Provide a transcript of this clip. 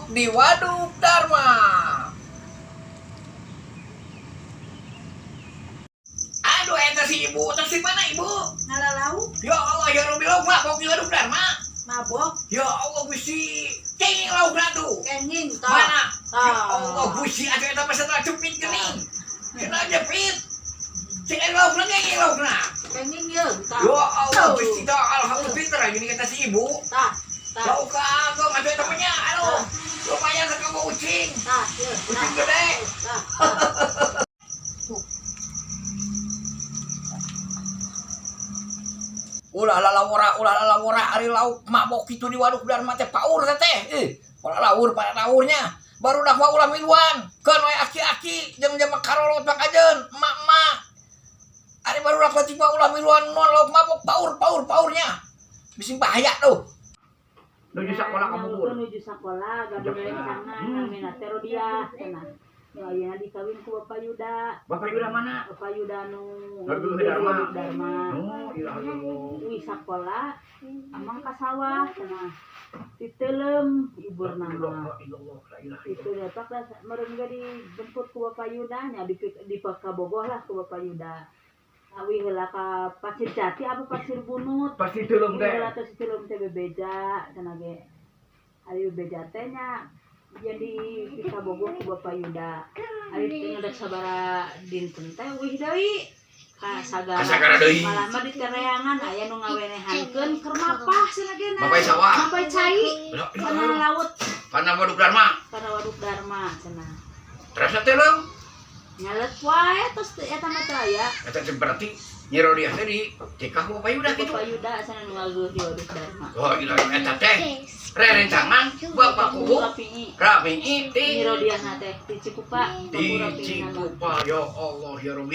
Mabok di Waduk Darma. Aduh, eta si ibu, terus di mana ibu? Ngala lauk. Ya Allah, ya Rabbi, lauk mabok di Waduk Darma. Mabok. Ya Allah, Gusti. Kenging lauk tuh. Kenging toh. Mana? Tah. Ya Allah, Gusti, atuh eta mah setelah jepit geuning. Kena jepit. Cing eta laukna kenging laukna. Kenging ye tah. Ya Allah, Gusti, tah alhamdulillah pinter gini kata si ibu. Tah. Tah. Lauk kagong atuh eta mah nya. Aduh, lumayan sakago ucing. Tah ye. Ucing gede. Tah. Ulah lalawora, ulah lalawora, ari lauk mabok kitu di Waduk Darma teh paur teh teh. Eh, ulah laur pada laurnya. Baru dah ulah miluan. Keun we aki-aki jeung jelema karolot makajeun, emak-emak. Ari baru dah tiba ulah miluan non lauk mabok paur paur paurnya. Bising bahaya tuh. Nuju sekolah ka Bogor. Nuju sekolah gabung rencana namina teh Rodiah cenah. Nu ayeuna dikawin ku Bapak Yuda. Bapak Yuda mana? Bapak Yuda nu Waduk Darma. Waduk Darma. Oh, iya Allah. Uih sakola amang ka sawah cenah. Ditelem iburna mah. Itu dapat lah meureun ge dijemput ku Bapak Yuda nya di Bogoh lah ku Bapak Yuda. Awi heula ka Pasir Jati apa Pasir Bunut. Pasti teuleum teh. Heula teh sebelum teh bebeja cenah ge. Ari bebeja teh nya jadi di Bogoh ku Bapak Yuda. Ari teh ngedek sabara dinten teh wih deui ka sagara. Ka sagara deui. Malah mah di tereangan aya nu ngawenehankeun keur mapah cenah ge na. Mapah sawah. Mapah cai. Kana laut, Kana Waduk Darma. kana Waduk Darma cenah. Terasa teuleum. Nyalet wae terus teu eta mah teh aya. Eta teh berarti Nyi Rodiah teh di cekah ku Bapak Yuda gitu. Bapak Yuda cenah nu ngageuh di Waduk Darma. Oh, gila eta teh. Rerencangan Bapak Kubu Rapi'i. Rapi'i ti Nyi Rodiah na teh di Cikupa. di Bapak Rapi'i nama. Cikupa ya Allah ya Rabbi.